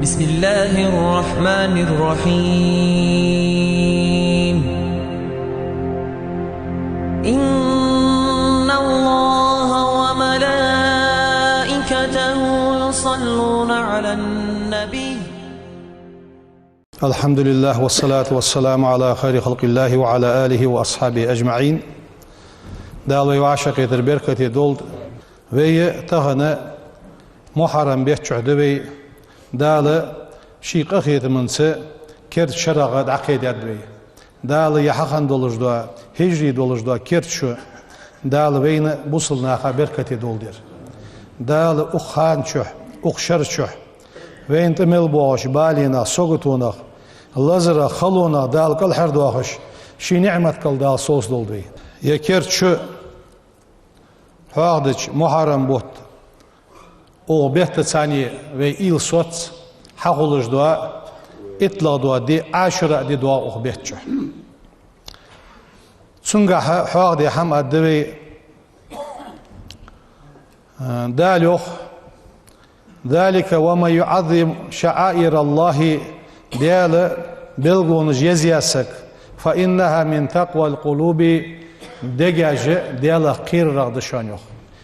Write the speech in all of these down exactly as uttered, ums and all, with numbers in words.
بسم الله الرحمن الرحيم. إن الله وملائكته يصلون على النبي. الحمد لله والصلاة والسلام على خير خلق الله وعلى آله وأصحابه أجمعين. Дала вай вӀашагӀкхетар беркате долда. Вай тахан мухьаррам бетта чу да вай. Дала ший къахетамца керда шерагӀа дӀакхийдаьд вай. Дала е хьахинна долаш дола, хӀижри долаш дола керда шу Дала вайна, бусалба наха беркате долдер. Дала укх хана чухь, укх шера чухь вайна тӀа мел боагӀача баленах, саготонах, лазарах, халонах Дала кӀалхардоахаш, ший ниӀматах Дала совцадолда вай. Е керда шу хьоахадича мухьаррам бутт, укх бетта цхьана вай уйла соц хьахулаш дола, иттлагӀа дола ди, Ӏашура ди доагӀа укх бетта чу. Цунгахьа хьоахаде хӀама да вай, а, Дала йоах: «ذلك ومن يعظم شعائر الله», Даьла белгалонаш езъяь саг, «فإنها من تقوى القلوب», дегаш Даьлах кхерарах да шоана, йоах.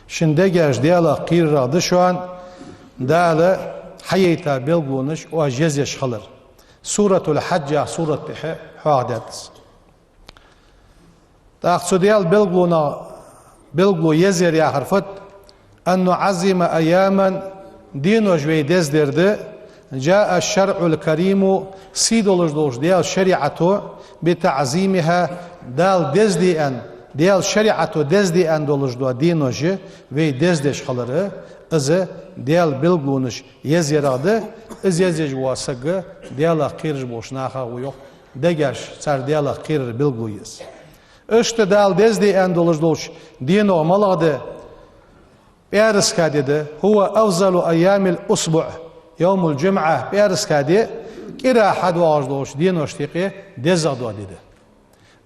Шун дегаш Даьлах кхерарах да шоана, Дала хьаяйта белгалонаш оаш езъеш хилар. Суратуль-Хьадж яха сурат тӀа хьоахадаьд из. ТӀаккха цу Даьла белгалонех, белгало езъяр яхар фуд? «أن نعظم أياما», денош вай дездер да, «جاء الشرع الكريم», сий долаш долча Даьла шариӀато, «بتعظيمها», Дала дезде аьнна, Даьла шариӀато дезде аьнна долаш дола денош вай дездеш хилар, из Даьла белгалонаш езъярах да, из езъеш вола саг Даьлах кхераш болча нахах ва, йоах. Дегаш цар Даьлах кхерар белгало я из. Иштта Дала дезде аьнна долаш долча денох малагӀа да? ПӀаьраска ди да. «هو أفضل أيام الأسبوع يوم الجمعة», пӀаьраска ди кӀира хьадоагӀаш долча деношта юкъе дезагӀа дола ди да.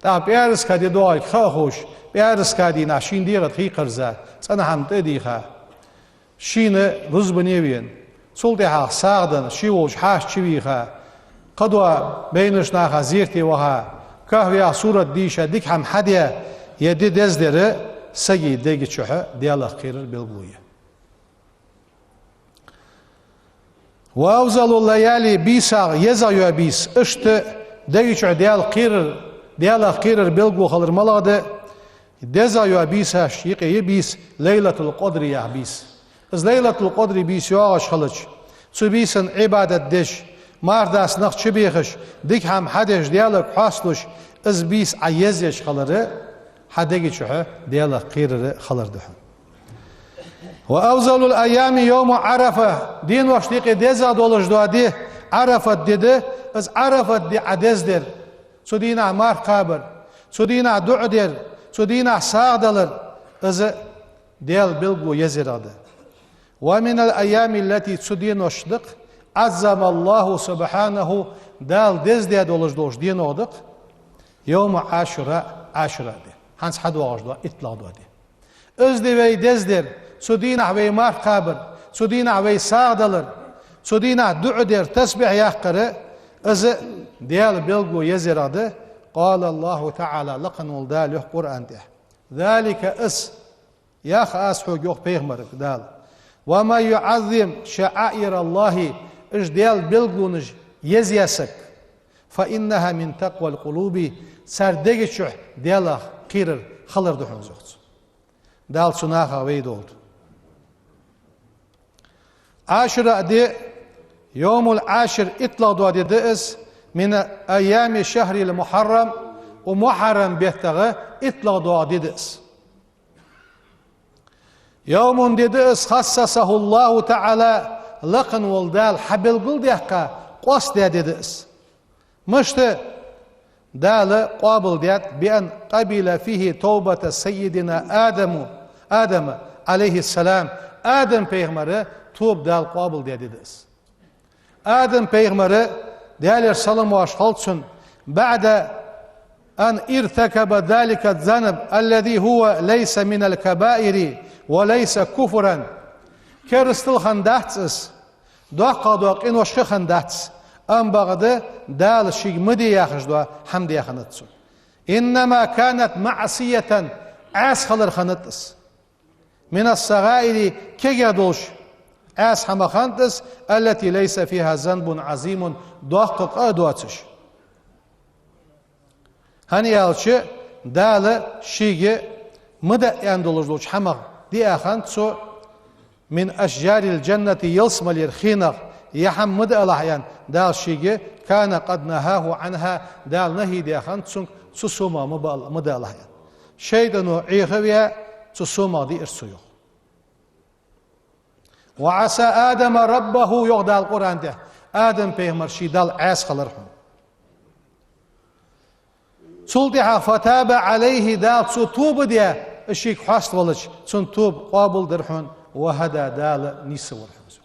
ТӀаккха пӀаьраска ди доагӀарг ха а ховш, пӀаьраска дийнахьа шийна дегӀа тӀа хий кхарза, цӀена хӀама тӀа а дийха, шийна рузбане а вена, цул тӀехьагӀа сагӀа денна, ше волча хьаста чувийха, кхыдола байнача наха зерате ваха, кахваьха, сурат дийша, дика хӀама хьадаь, е ди дездер сага дега чухь Даьлах кхерар белгало я. «وأفضل الليالي», бийсах езагӀа йола бийса, иштта дега чухь Даьла кхерар, Даьлах кхерар белгало хилар малагӀа да? ДезагӀа йола бийсашта юкъе я бийса Лайлатуль-Къадр яха бийса. Из Лайлатуль-Къадр бийса йоагӀаш хилча, цу бийсан Ӏибадат деш, марха даста нах чубехаш, дика хӀама хьадеш, Даьлага хьоасталуш, из бийса Ӏа езъеш хилар хьа дега чухь Даьлах кхерар хилар да хьона. «وأفضل الأيام يوم عرفة», деношта юкъе дезагӀа долаш дола ди Ӏарафат ди да, из Ӏарафат ди Ӏа дездер, цу дийнахьа марха кхабар, цу дийнахьа дуӀа дар, цу дийнахьа сагӀа далар, из Даьла белгало езъярах да. «ومن الأيام التي», цу деношта юкъе, «عظم الله سبحانه», Дала дездаь долаш долча денох юкъе, «يوم عاشوراء», Ӏашура ди. ХӀанз хьадоагӀаш дола, иттлагӀа дола ди. Из ди вай дездер, цу дийнахьа вай марха кхабар, цу дийнахьа вай сагӀа далар, цу дийнахьа дуӀа дар, тасбихь яккхар, из Даьла белгало езъярах да. «قال الله تعالى», лакха вола Дала йоах Къуръан тӀа: «ذلك», из, яхар аз хьога, йоах пайхамарга Дала, «ومن يعظم شعائر الله», иштта Даьла белгалонаш езъяь саг, «فإنها من تقوى القلوب», цар дега чухь Даьлах кхерар хилар да хьона из, йоах цо. Дала цу нахах вай долда. Ӏашура ди, «يوم العاشر», иттлагӀа дола ди да из, «من أيام شهر المحرم», укх мухьаррам беттагӀа иттлагӀа дола ди да из. «يوم», ди да из, «خصصه الله تعالى», лакха вола Дала хьабелгалдаьккха, къоастадаь ди да из. Мишта? Дала къоабалдаьд, «بأن قبل فيه توبة سيدنا آدم، آدم عليه السلام», Адам пайхамара тоба Дала къоабалдаь ди да из. Адам пайхамар, Даьлера салам-моаршал хилда цунна, «بعد أن ارتكب ذلك الذنب الذي هو ليس من الكبائر وليس كفرا». Керастал хиннадац из, доккхагӀа дола къинош ха хиннадац, амма бакъда Дала шийга ма де яхаш дола хӀама даь хиннад цо. إنما كانت معصية, Ӏаьса хилар хиннад из. من الصغائر, кегий долаш Ӏаьса хӀама хиннад из, التي ليس فيها ذنب عظيم, доккха къа а доацаш. ХӀана аьлча, Дала шийга ма даа аьнна долаш долча хӀамах диа хиннад цо, من أشجار الجنة, ялсмалера хинах, ер хӀама ма даалахь аьнна, Дала шийга, كان قد نهاه عنها, Дала нахьи даь хиннад цунга, цу сомах ма баал-, ма даалахь аьнна. ШайтӀано Ӏехаваь, цу сомах диар цо, йоах. وعصى آدم ربه, йоах Дала Къуръан тӀа, Адам пайхамар ший Далла Ӏаьса хилар хьона. Цул тӀехьагӀа فتاب عليه, Дала цо тоба даь, из шийга хьаставаьлча, цун тоба къоабалдар хьона, وهدى, Дала нийсвир хьона из.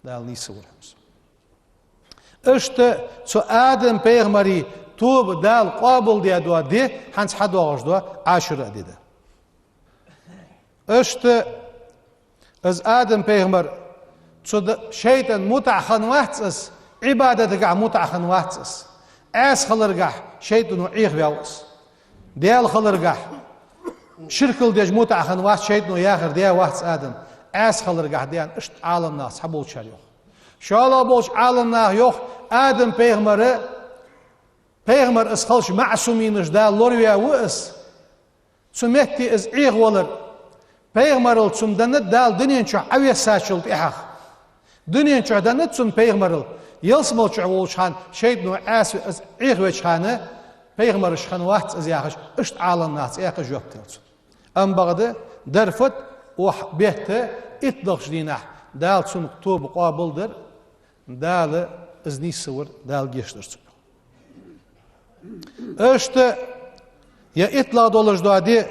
Дала нийсвир хьона из. Иштта цу Адам пайхамара тоба Дала къоабалдаь дола ди, хӀанз хьадоагӀаш дола Ӏашура ди да. Иштта из Адам пайхамар, цу д-, шайтӀан мутӀахьа хиннавац из, Ӏибадатагахьа мутӀахьа хиннавац из, Ӏаьса хиларгахьа шайтӀано Ӏехаваьв из. Даьла хиларгахьа, ширкал деш мутӀахьа хиннавац, шайтӀано яхар даь вац Адам, Ӏаьса хиларгахьа даьнна, иштта Ӏаламнаха цхьаболчар йоах. ШоллагӀа болча Ӏаламнаха йоах, Адам пайхамар, пайхамар из хилча маӀсуминаш Дала лораваь ва из. Цу метте из Ӏехавалар, пайхамарал цунна деннад Дала дунен чу Ӏовессачул тӀехьагӀа. Дунен чу деннад цунна пайхамарал, ялсмала чу волча хана шайтӀано Ӏаьса из Ӏехавеча хана, пайхамараш хиннавац из яхаш, иштта Ӏаламнаха цхьаькха жоп делар цунна. Амма бакъда дарфат, укх бетта иттлагӀча дийнахьа Дала цунна тоба къоабалдар, Дала из нийсвир, Дала гешт дир цунна. Иштта ер иттлагӀа долаш дола ди,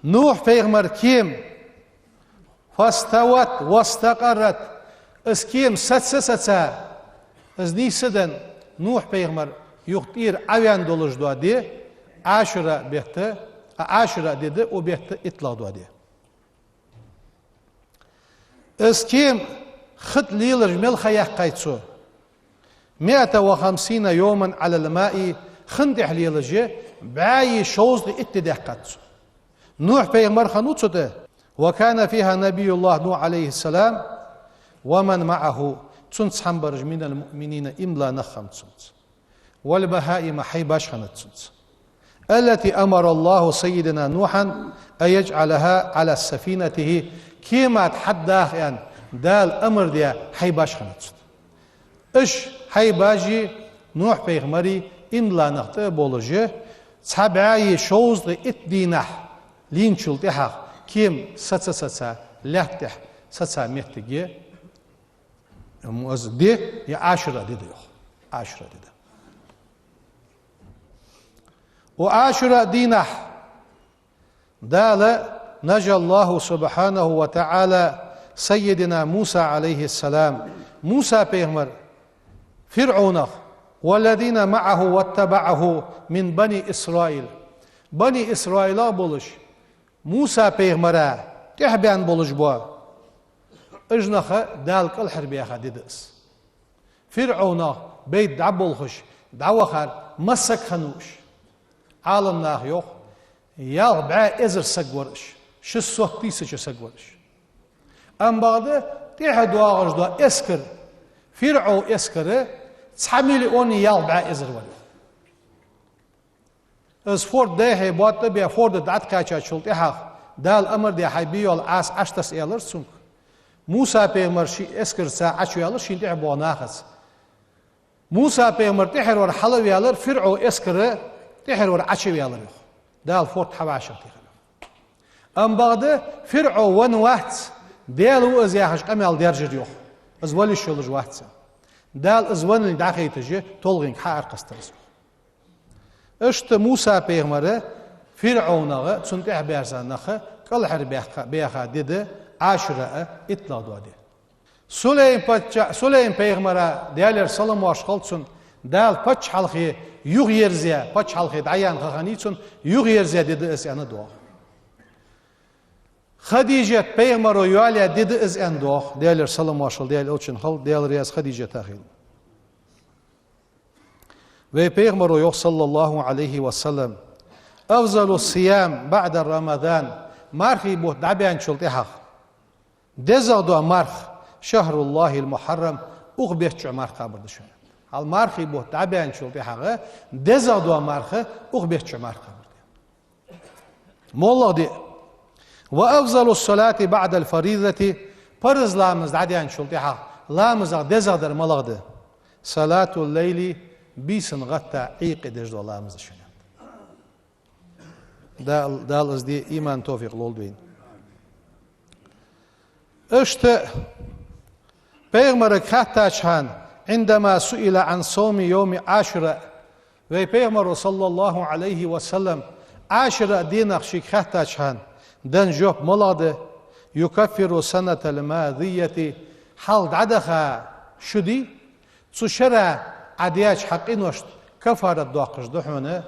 Нухь пайхамара кема, فاستوت واستقرت, из кема саца а саца, из нийсса а денна, Нухь пайхамар юха тӀера Ӏоваьнна долаш дола ди, Ӏашура бетта, а Ӏашура ди да укх бетта иттлагӀа дола ди. Из кема хи тӀа лелаш мел ха яьккхай цо? مائة وخمسين يوما على الماء, хин тӀа лелаш бӀаьи шовзткъеи итт ди даьккхад цо. Нухь пайхамар хиннав цу тӀа. وكان فيها نبي الله نوح عليه السلام ومن معه, цунца хьабараш, من المؤمنين, иман дилла нах хиннаб цунца. والبهائم, хьайбаш хиннад цунца. التي أمر الله سيدنا نوحا أن يجعلها على سفينته, кема тӀа хьадаха аьнна, Дала амар даь хьайбаш хиннад цунца. Уж хьайбаши Нухь пайхамари иман дилла нах тӀа а болаш, цхьа бӀаьи шовзткъеи итт дийнахьа лийнначул тӀехьагӀа кема саца а саца, лаьтта тӀа саца моттиг я, м, из ди, ер Ӏашура ди да, йоах. Ӏашура ди да. Укх Ӏашура дийнахьа Дала, نجى الله سبحانه وتعالى سيدنا موسى عليه السلام, Муса пайхамар ФирӀовнах, والذين معه واتبعوه من بني إسرائيل, Бани Исраилах болаш, Муса пайхамара тӀехьа баьнна болаш бола уж нах Дала кӀалхарбаьха ди да из. ФирӀовнах байда дӀаболхаш, дӀавахар масса саг хиннав уж? Ӏаламнаха йоах, ялх бӀаь эзар саг вар уж, шестьсот тысяча саг вар уж. Амма бакъда тӀехьадоагӀаш дола эскар, ФирӀовн эскар, цхьа миллион ялх бӀаь эзар вар. Из форд дӀа-хьа боатта бе, форда дӀатӀакхаьчачул тӀехьагӀа, Дала амар даь, хьай бе йола Ӏаса Ӏочутасса, аьлар цунга. Муса пайхамар ший эскарца Ӏочуваьлар шийна тӀехьа боагӀа нахаца. Муса пайхамар тӀехьара вар хьалваьлар, ФирӀовн эскар тӀехьара вар Ӏочуваьлар, йоах. Дала форд хьавӀашагӀтехар, йоах. Амма бакъда ФирӀов венна вац, Даьла ва из яхаш къамаьл даьржар, йоах. Из вала йиш йолаш вац. Дала из веннилга дӀахайташ, толгӀенга хьааркхестар из, йоах. Иштта Муса пайхамара ФирӀовнага, цунна тӀехьабаьрза наха кӀалхарбаьха, баьха ди да Ӏашура, иттлагӀа дола ди. Сулейм пачча-, Сулейм пайхамара, Даьлера салам-моаршал хилда цунна, Дала паччахьалкхе юхаерзаяь, паччахьалкхе дӀаяьнна ха хиннай цун, юхаерзаяь ди да из аьнна доагӀа. Хадижат пайхамара йоалаяь ди да из аьнна йоах, Даьлера салам-моаршал Даьла элчанна хилда, Даьла раьза Хадижата хийла. Вай пайхамара йоах, саллаллахӀу Ӏалайхи ва саллам: «أفضل الصيام بعد رمضان», мархий бутт дӀабаьнначул тӀехьагӀа дезагӀа дола марха, «شهر الله المحرم», укх бетта чу марха кхабар да шоана. Хьал мархий бутт дӀабаьнначул тӀехьагӀа дезагӀа дола марха укх бетта чу марха кхабар да. МоллагӀа ди: «وأفضل الصلاة بعد الفريضة», парз ламаз дӀадаьнначул тӀехьагӀа ламазах дезагӀа дар малагӀа да? «صلاة الليل», бийсан гӀатта Ӏуйкъе деш дола ламаз да шоана. Дала, Дала из де иман, товфикъ лолда вайна. Иштта пайхамарга хаьттача хана, «عندما سئل عن صوم يوم عاشوراء», вай пайхамара, саллаллахӀу Ӏалайхи ва саллам, Ӏашура дийнах шийга хаьттача хана денна жоп малагӀа да: «يكفر السنة الماضية», хьалха дӀадаха шу дий, цу шера Ӏа даьча хьа къиношта каффарат доаккхаш да хьона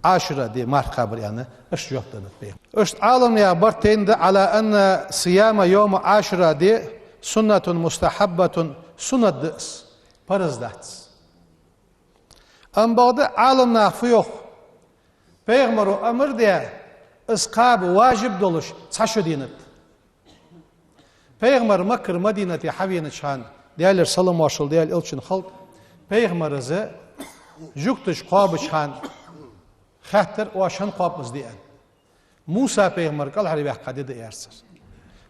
Ӏашура ди марха кхабар, аьнна, иштта жоп деннад пайхамара. Иштта Ӏаламнаха барт тайна да: «على أن صيام يوم عاشوراء» ди «سنة مستحبة», суннат да из, парз дац. Амма бакъда Ӏаламнаха фу йоах: пайхамара амар даь, из кхаба важиб долаш цхьа шу деннад. Пайхамар Маккара Мадинате хьавенача хана, Даьлера салам-моаршал Даьла элчанна хилда, пайхамара жугташ кхоабача хана хаьттар: «Оаш хӀана кхоаб из ди?» аьнна. «Муса пайхамар кӀалхарваьккха ди да», аьлар цар.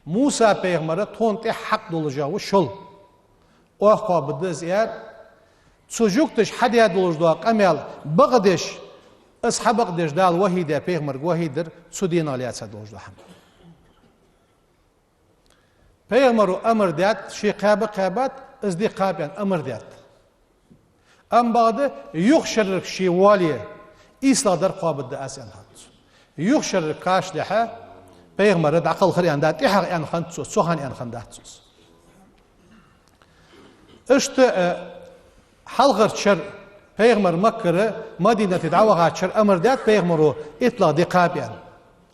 «Муса пайхамара тхона тӀехьа хьакъ долаш ва шул. Оаха кхоабаргда из», аьлар. Цу жугташа хьадаь долаш дола къамаьл бакъдеш, из хьабакъдеш Дала вахьий даь, пайхамарга вахьий дир, цу дийнах лаьца долаш дола хӀама. Пайхамара амар даьд, ше кхаба а кхаьбад, из ди кхаба аьнна амар даьд. Амма бакъда юха шерриг ше воале, ийслагӀдар кхоабаргда аз аьнна хиннад цо. Юха шерриг кхачалехьа, пайхамара дӀакхалхар аьнна дац, тӀехьагӀа аьнна хиннад цо, цу хана аьнна хиннадац цо из. Иштта, э, хьалхарча шера пайхамар Маккара Мадинате дӀавахача шера амар даьд пайхамара иттлагӀа ди кхаба аьнна.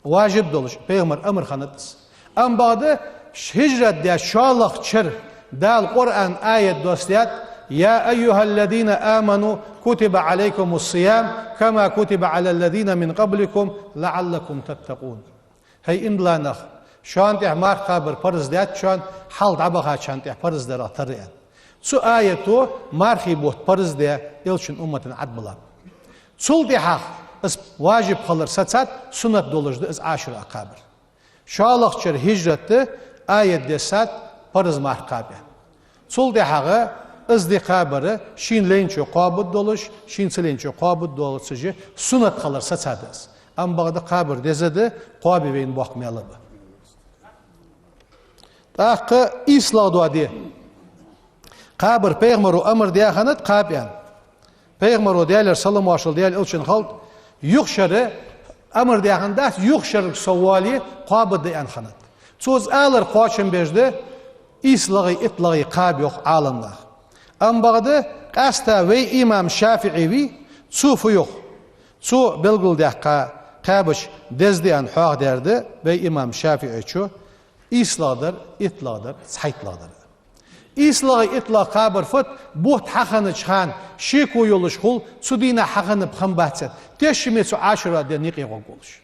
Важиб долаш пайхамара амар хиннад из. Амма бакъда хӀижрат даь шоллагӀча шера Дала Къуръан аят доссадаьд: «يا أيها الذين آمنوا كتب عليكم الصيام كما كتب على الذين من قبلكم لعلكم تتقون». ХӀай иман дилла нах, шоана тӀехьа марха кхабар парз даьд шоана, хьалха дӀабахачарна тӀехьа парз дарах тара, аьнна. Цу аято мархий бутт парз даь элчан умматана Ӏадбалаб. Цул тӀехьагӀа из важиб хилар сацад, суннат долаш да из Ӏашура кхабар. ШоллагӀча шера хӀижрат даь аят дессад парз марха кхаба аьнна. Цул тӀехьагӀа из ди кхабар шийна лайначоа кхоабаргдолаш, шийна ца лайначоа кхоабаргдолаш, цу суннат хилар сацад из. Амма бакъда кхабар деза да, кхоабе вайна боккха маьл ба. ТӀаккха ийслагӀа дола ди. Кхабар пайхамара амар даь хиннад кхаба аьнна. Пайхамара, Даьлера салам-моаршал Даьла элчанна хилда, юха шера амар даь хиннадац, юха шерриг со воале кхоабаргда аьнна хиннад. Цо из алар кхоачам беш да, ийслагӀеи иттлагӀеи кхаба йоах Ӏаламнаха. Амма бакъда къаьстта вай имам ШафиӀи вий, цо фу йоах? Цо белгалдаьккха, кхаьбача деза да аьнна хьоахадаьр да вай имам ШафиӀийчо: ийслагӀдар, иттлагӀдар, цхьайттлагӀдар. ИйслагӀеи иттлагӀеи кхабар фуд? Бутт хьахиннача хана шеко йолаш хул, цу дийнахьа хьахиннаб хиннабац аьнна, тешаме цу Ӏашура ден юкъе гӀоргволаш.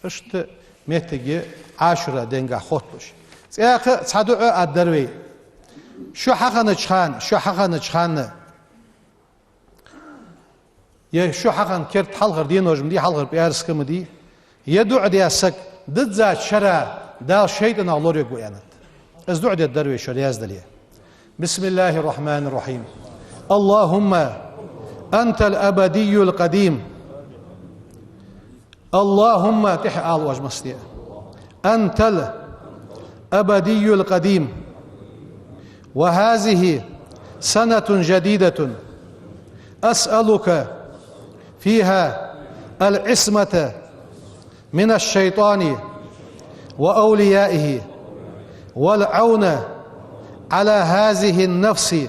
Иштта моттиге Ӏашура денгахьа хотталуш. ЦӀаькха цхьа дуӀа а дар вай. Шу хьахиннача хана, шу хьахиннача хана, е шу хьахинна керда хьалхара денош ма дий, хьалхара пӀаьраска ма дий, е дуӀа даь саг диззача шера Дала шайтӀанах лоравергва аьннад. Из дуӀа де дар вай, шо раьза дале. بسم الله الرحمن الرحيم. اللهم أنت الأبدي القديم. اللهم, тӀехьа ала оаш массане а. أنت الأبدي القديم. وهذه سنة جديدة أسألك فيها العصمة من الشيطان وأوليائه والعون على هذه النفس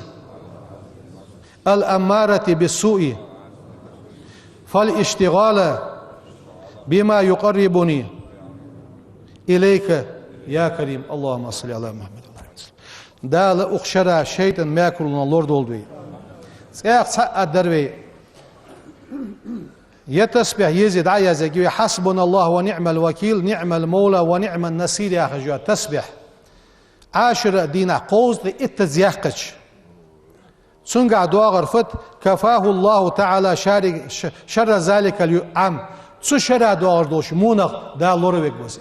الأمارة بالسوء، فالاشتغال بما يقربني إليك يا كريم. اللهم صل على محمد وعلى آل محمد. Дала укх шера шайтӀан мекарлонах лорадолда вай. ЦӀаькха цхьа а дар вай. Ер тасбихь еза дӀа а язъергья вай: حسبنا الله ونعم الوكيل، نعم المولى ونعم النصير яхаш йола тасбихь. Ӏашура дийнахьа кхузткъеи иттаза яьккхача, цунгахь доагӀар фуд: كفاه الله تعالى شر، ش، شر ذلك العام. Цу шера доагӀаш долча вонах Дала лоравергва из.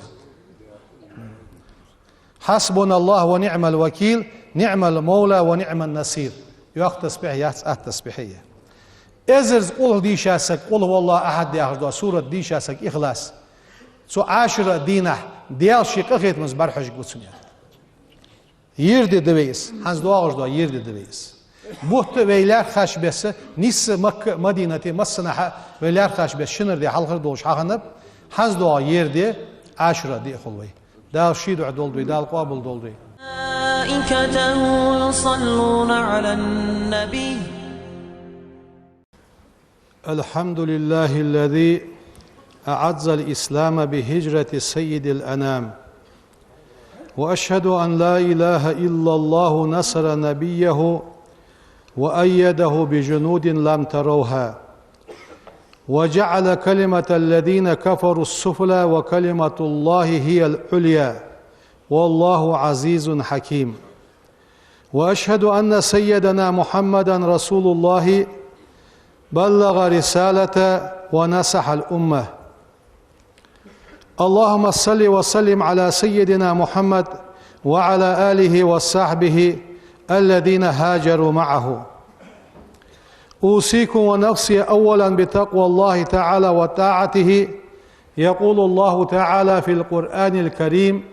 حسبنا الله ونعم الوكيل، نعم المولى ونعم النصير. Йоккха тасбихь яц, атта тасбихь я. Эзарза къулхӀу дийша саг, قل هو الله أحد яхаш дола сурат дийша саг, Ихлас, цу Ӏашура дийнахьа Даьла ший къахетамца бӀарахьожаргва цунна. Ер ди да вай из, хӀанз доагӀаш дола ер ди да вай из. Бутт а вай лаьрхӀа хьош бесса, нийсса Макка а, Мадинат а, массанахьа вай лаьрхӀа хьош бесса шинара ди хьалхара долаш хьахиннаб, хӀанз доагӀа ер ди Ӏашура ди хул вай. Дала ший духьа долда вай, Дала къоабал долда вай. ملائكته يصلون على النبي. الحمد لله الذي أعز الإسلام بهجرة سيد الأنام، وأشهد أن لا إله إلا الله نصر نبيه وأيده بجنود لم تروها، وجعل كلمة الذين كفروا السفلى وكلمة الله هي العليا، والله عزيز حكيم. وأشهد أن سيدنا محمدا رسول الله، بلغ رسالة ونصح الأمة. اللهم صل وسلم على سيدنا محمد وعلى آله وصحبه الذين هاجروا معه. أوصيكم ونفسي أولا بتقوى الله تعالى وطاعته. يقول الله تعالى في القرآن الكريم: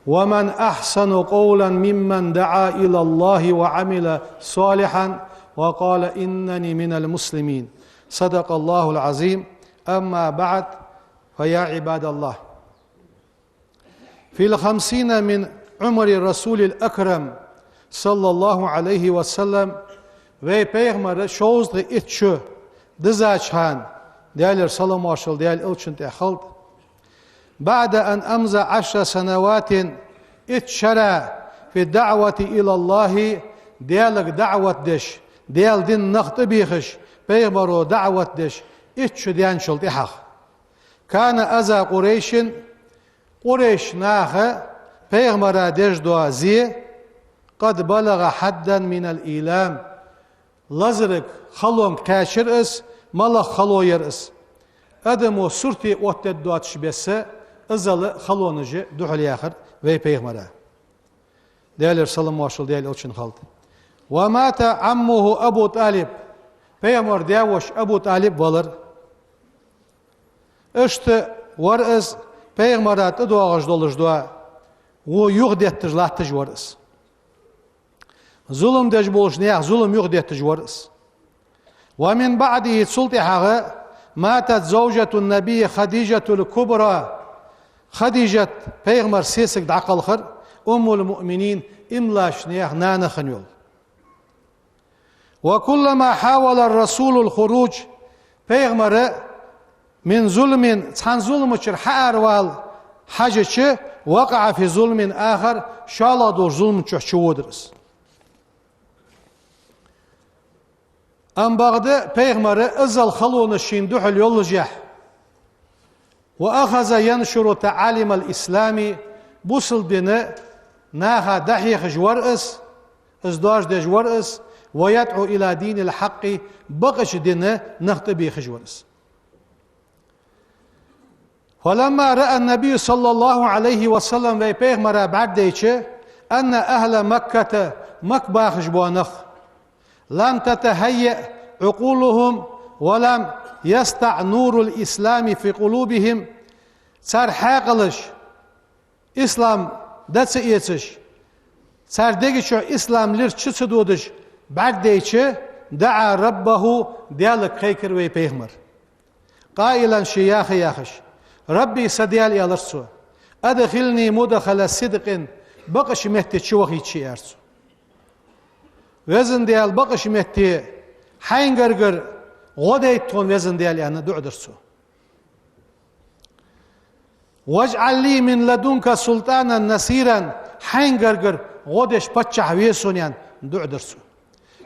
ومن أحسن قولا ممن دعا إلى الله وعمل صالحا وقال إنني من المسلمين. صدق الله العظيم. أما بعد، فيا عباد الله، في الخمسين من عمر الرسول الأكرم صلى الله عليه وسلم, вай Пайхамара шовзткъеи итт шу дизача хана, Даьлера салам-моаршал Даьла Элчана тӀа хилда, بعد أن أمضى عشر سنوات, итт шера, في الدعوة إلى الله, Даьлага даӀват деш, Даьла дина нах тӀабехаш, Пайхамаро даӀват деш, итт шу даьнначул тӀехьагӀа, كان أذى قريش, Къурайш наха Пайхамара деш дола зе قد بلغ حدا من الإيلام, лазарга, халонга кхаьчар из, малагӀа хало яр из. Адамо сурте оттадергдоацаш бесса, иззал халонаш духьалъяьхар вай Пайхамара. Даьлера салам-моаршал Даьла Элчана хилда. ومات عمه أبو طالب, Пайхамара даь-воша Абу ТӀалиб валар. Иштта вар из Пайхамара тӀадоагӀаш долаш дола во юхадетташ латташ вар из. Зулам деш болча наьха зулам юхадетташ вар из. ومن بعده, цул тӀехьагӀа ماتت زوجة النبي خديجة الكبرى, Хадижат, Пайхамара сесаг дӀакхалхар, أم المؤمنين, имлаш наьха нана хинна йола. وكلما حاول الرسول الخروج, Пайхамара من ظلم, цхьан зуламчура хьааравала хьажача, وقع في ظلم آخر, шоллагӀа долча зулам чу чуводар из. Амма бакъда Пайхамара иззал халонаш шийна духьал йоллашехь, وأخذ ينشر تعاليم الإسلام, бусалба дин наха дӀахьехаш вар из, из доаржадеш вар из, ويدعو إلى دين الحق, бакъча дина нах тӀабехаш вар из. فلما رأى النبي صلى الله عليه وسلم, вай Пайхамара бӀаргадайча, أن أهل مكة, Макка бахаш бола нах, لم تتهيأ عقولهم ولم يسطع نور الإسلام في قلوبهم, цар хьаькъалаш ислам дӀа ца эцаш, цар дега чу ислам лирч чу ца додаш бӀаргадайча, دعا ربه, Даьлага кхайкар вай Пайхамар. قائلا, ше яха яхаш: رب, са Даьла, аьлар цо, أدخلني مدخل صدق, бакъча метте чувахийта ше, аьлар цо. Везан Даьла, бакъча метте хьайна гаргара гӀо дайта тхона, Везан Даьла, аьнна, дуӀа дир цо. واجعل لي من لدنك سلطانا نصيرا, хьайна гаргара гӀо деш паччахь ве сона, аьнна, дуӀа дир цо.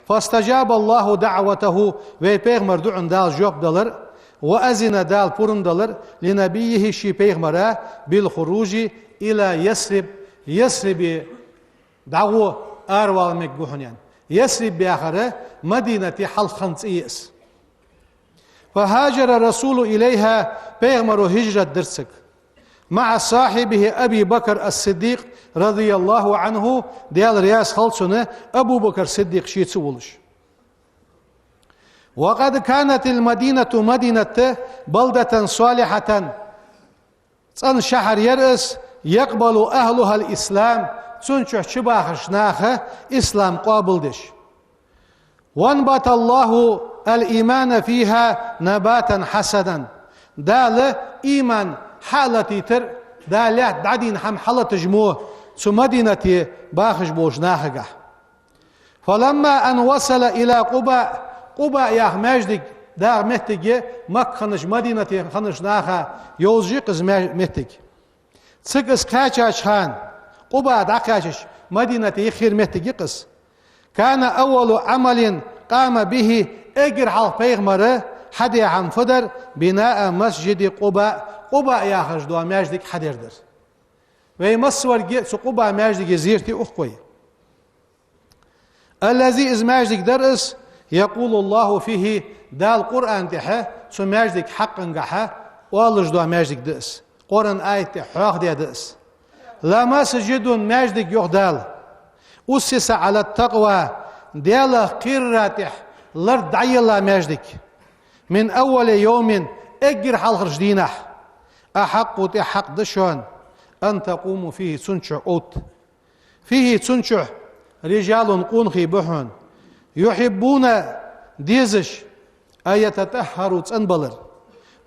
فاستجاب الله دعوته, вай пайхамара дуӀанна Дала жоп делар, وأذن, Дала пурам делар, لنبيه, ший пайхамара, بالخروج إلى يثرب, Ясрибе дӀагӀо, аравала мегаш ва хьона, аьнна. Ясриб яхар Мадинате хьалха хинна цӀи я из. فهاجر الرسول إليها, пайхамаро хӀижрат дир цига. مع صاحبه أبي بكر الصديق رضي الله عنه, Даьла раьза хилва цунна, Абу Бакр Сиддикъ шийца волаш. وقد كانت المدينة, Мадинат, بلدة صالحة, цӀена шахьар яр из, يقبل أهلها الإسلام, цун чу чубахача наха ислам къоабалдеш. وأنبت الله الإيمان فيها نباتا حسنا. Дала иман хьалатийтар, Дала лаьтта дӀадийна хӀама хьалаташ мо цу Мадинате бахаш болча нахагахь. فلما أن وصل إلى قباء, Къуба яха маьждиг дагӀа меттиг я, Макка хиннача, Мадинате хиннача наха йовзаш я-кх из ма-, меттиг. Цига из кхаьчача хана, Къуба дӀакхаьчача, Мадинате юххера меттиг я-кх из. كان أول عمل قام به, эггара хьалха пайхамара хьадаь хӀама фу дар, بناء مسجد قباء, Къуба яхаш дола маьждиг хьадар дар. Вай массаварг а цу Къуба маьждига зерате ухкой. الذي, из маьждиг дар из, يقول الله فيه, Дала Къуръан тӀа цу маьждига хьакъехьа оалаш дола маьждиг да из. Къуръан аят тӀа хьоахадаь да из. لمسجد, маьждиг, йоах Дала, أسس على التقوى, Даьлах кхерара тӀа лард дӀаелла маьждиг, من أول يوم, эггара хьалхарча дийнахьа, أحق, тӀех хьакъ да шоана, أن تقوموا فيه, цун чу оттаде. فيه, цун чу, رجال, къонахий ба хьона, يحبون, дезаш, أن يتطهروا, цӀенбалар.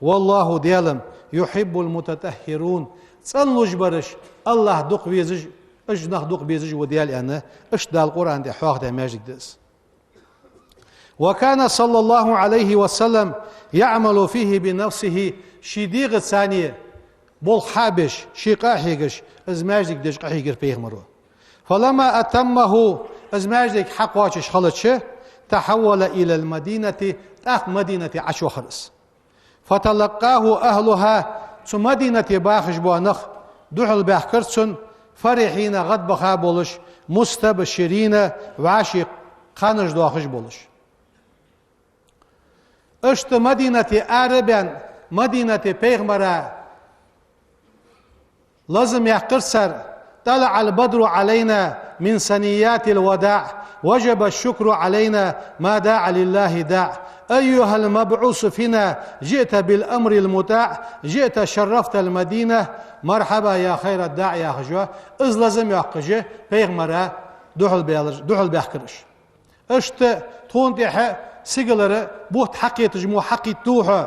والله, Даьла, يحب المتطهرين, цӀенлуш бараш АллахӀ дукха везаш, уж нах дукха безаш ва Даьла, аьнна, иштта Дала Къуръан тӀа хьоахадаь маьждиг да из. وكان صلى الله عليه وسلم يعمل فيه بنفسه, ший дегӀаца болх хьабеш, ше къахьегаш, из маьждиг деш къахьийгар пайхамаро. فلما أتمه, из маьждиг хьакхоачаш хилча, تحول إلى المدينة, тӀаккха Мадинате Ӏочувахар из. فتلقاه أهلها, цу Мадинате бахаш бола нах духьалбаьхкар цунна, فرحين, гӀадбаха болаш, مستبشرين, вӀаший кхаьнаш доахаш болаш. Иштта Мадинате ара а баьнна, Мадинате пайхамара лазам яьккхар цар: طلع البدر علينا من ثنيات الوداع، وجب الشكر علينا ما دعا لله داع. أيها المبعوث فينا، جئت بالأمر المطاع، جئت شرفت المدينة، مرحبا يا خير الداع, яхаш, из лазам йоаккхаш, пайхамара духьалбаьлар-, духьалбаьхкар уж. Иштта тхона тӀехьа сигалара бутт хьакхеташ мо хьакхийтта ва хьо.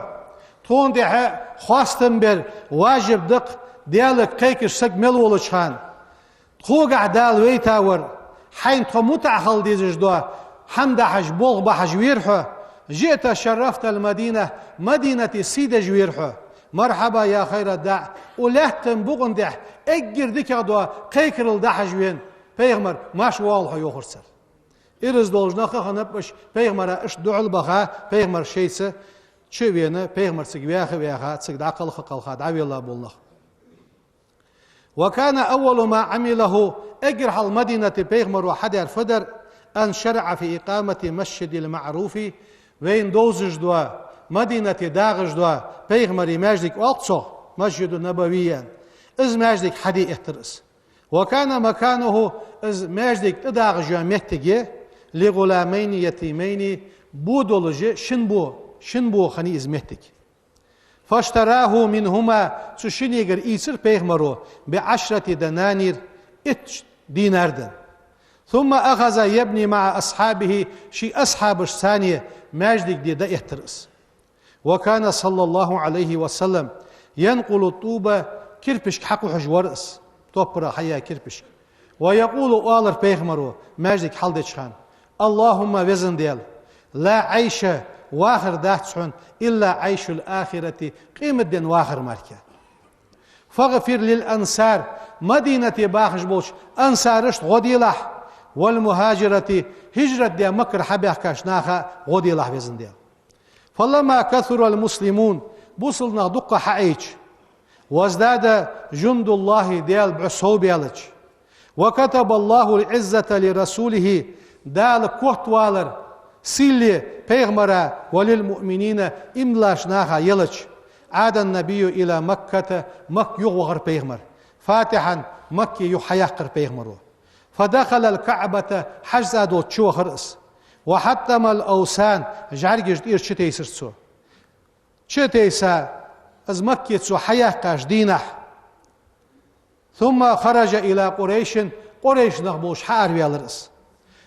Тхона тӀехьа хоастам бар важиб да-кх, Даьлага кхайкаш саг мел волча хана. Тхогахьа Дала вайта вар, хьайна тхо мутӀахьа хила дезаш дола хӀама дахьаш, болх бахьаш вера хьо. جئت شرفت المدينة, Мадинате сий деш вера хьо. مرحبا يا خير الداع, укх лаьттан букъа тӀа эггара дикагӀа дола кхайкарал дахьаш вена пайхамар, марша воагӀалва хьо, йоахар цар. Ираз долаш нах а хиннаб уж, пайхамара иштта духьалбаха, пайхамар шийца чу а вена, пайхамар цига ваьха а ваьха, цига дӀакхалха а кхалха дӀавелла бола нах. وكان أول ما عمله, эггара хьалха Мадинате пайхамаро хьадаьр фу дар: أن شرع في إقامة المسجد المعروف, вайна довзаш дола, Мадинате дагӀаш дола пайхамара маьждиг оал-кх цох, مسجد النبوي, из маьждиг хьаде эттар из. وكان مكانه, из маьждиг тӀадагӀаш йола моттиг я, لغلامين يتيمين, бо долаш шин бо, шин бо хиннай из моттиг. فاشتراه منهما, цу шиннегара ийцар пайхамаро, بعشرة دنانير, итт динар даь. ثم أخذ يبني مع أصحابه, ший асхьабашца цхьана маьждиг де дӀаэттар из. وكان صلى الله عليه وسلم ينقل الطوب, кирпишк хьакхухьаш вар из, топпара хьаяь кирпишк. ويقول, оалар пайхамаро, маьждиг хьалдеча хана: اللهم, Веза Даьла, لا عيش, вахар дац хьона, إلا عيش الآخرة, къематден вахар мара. فاغفر للأنصار, Мадинате бахаш болча ансарашта гӀо делахь, والمهاجرة, хӀижрат даь Маккара хьабаьхкача наха гӀо делахь, везан Даьла. فلما كثر المسلمون, бусалба нах дукха хьаайча, وازداد جند الله, Даьла бӀу совбаьлча, وكتب الله العزة لرسوله, Дала котвалар, сийле пайхамара, وللمؤمنين, иман долча наха елча, عاد النبي إلى مكة, Макка юхавахар пайхамар, فاتحا, Макка юха хьаяьккхар пайхамаро. فدخل الكعبة, хьажцӀа долча чувахар из. وحطم الأوثان, жӀаргаш тӀера чутайсар цо. Чутайса, из Макка цо хьаяьккхача дийнахьа. ثم خرج إلى قريش, Къурайш нах болча хьаараваьлар из.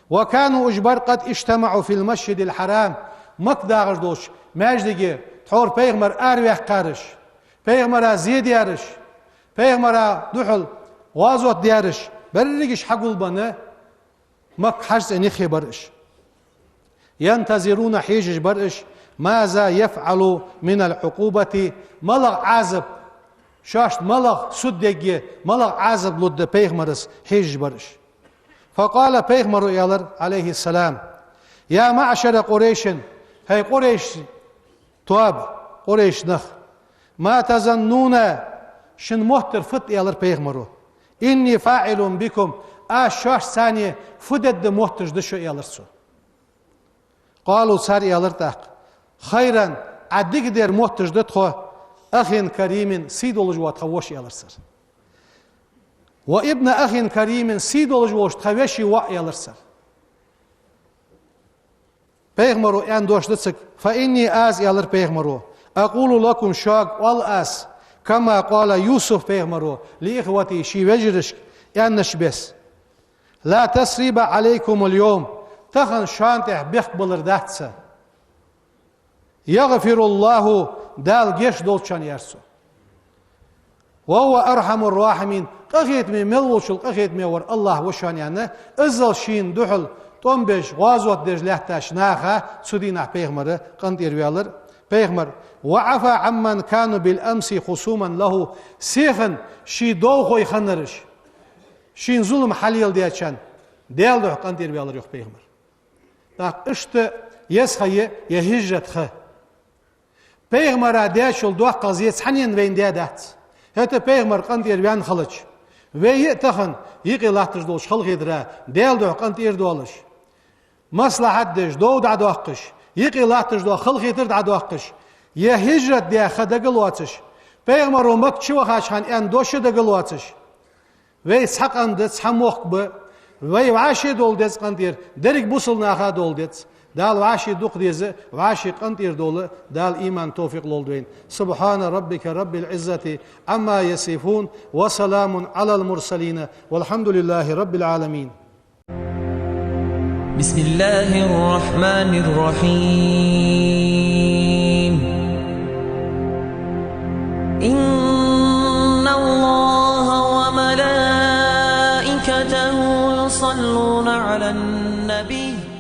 وكانوا, уж бар, قد اجتمعوا في المسجد الحرام, Макка дагӀаш долча маьждиге тхьовра пайхамар араваьккхараш, пайхамара зе даьраш, пайхамара духьал гӀазот даьраш, берригаш хьагулбенна, Макка хьажцӀен юхе бар уж. ينتظرون, хьежаш бар уж, ماذا يفعل من العقوبة, малагӀа Ӏазап, шоашта малагӀа суд дергда, малагӀа Ӏазап лургда пайхамара, хьежаш бар уж. فقال, пайхамаро аьлар, عليه السلام: يا معشر قريش, хӀай Къурайш тоаба, Къурайш нах, ما تظنون, шун моттар фуд, аьлар пайхамаро, إني فاعل بكم, аз шоашца цхьана фу дергда мотташ да шо, аьлар цо. قالوا, цар аьлар тӀаккха: خيرا, Ӏа дикадар мотташ да тхо, أخ كريم, сий долаш вола тха воша, аьлар цар. وابن أخ كريم, сий долаш волча тха веший воӀ, аьлар цар. Пайхамаро аьнна дош да цига: فإني, аз, аьлар пайхамаро, أقول لكم, шуга оал аз, كما قال يوسف, пайхамаро, لإخوته, ший вежарашка аьннача беса: لا تثريب عليكم اليوم, тахан шоана тӀа бехк балар дац. يغفر الله, Дала гешт долда шоана, аьлар цо. وهو أرحم الراحمين, къахетаме мел волчул къахетаме вар АллахӀ ва шоана, аьнна, иззал шийна духьал тӀом беш, гӀазот деш лаьттача наха цу дийнахьа пайхамар къинтӀера ваьлар. Пайхамар: وعفا عمن كانوا بالأمس خصوما له, сехана ший довхой хиннараш, шийна зулам хьалеладечарна Даьла духьа къинтӀера ваьлар, йоах пайхамар. ТӀаккха иштта еза ха я ер хӀижрат ха. Пайхамара даьчул доккхагӀа зе цхьаннена вайна даь дац. ХӀаьта пайхамар къинтӀера ваьнна хилча, вай а тахан юкъе латташ долча халахетара Даьла духьа къинтӀера доалаш, маслахьат деш, дов дӀадоаккхаш, юкъе латташ дола халахетар дӀадоаккхаш, ер хӀижрат даь ха дагалоацаш, пайхамаро Макка чувахача хана аьнна дош а дагалоацаш, вай цхьа къам да, цхьа мохк ба, вай вӀаши дола деза къинтӀера, деррига бусалба наха дола деза. Дала вӀаши дукха деза, вӀаши къинтӀера дола Дала иман, товфикъ лолда вайна. سبحان ربك رب العزة عما يصفون وسلام على المرسلين والحمد لله رب العالمين. بسم الله الرحمن الرحيم. إن الله وملائكته يصلون على النبي.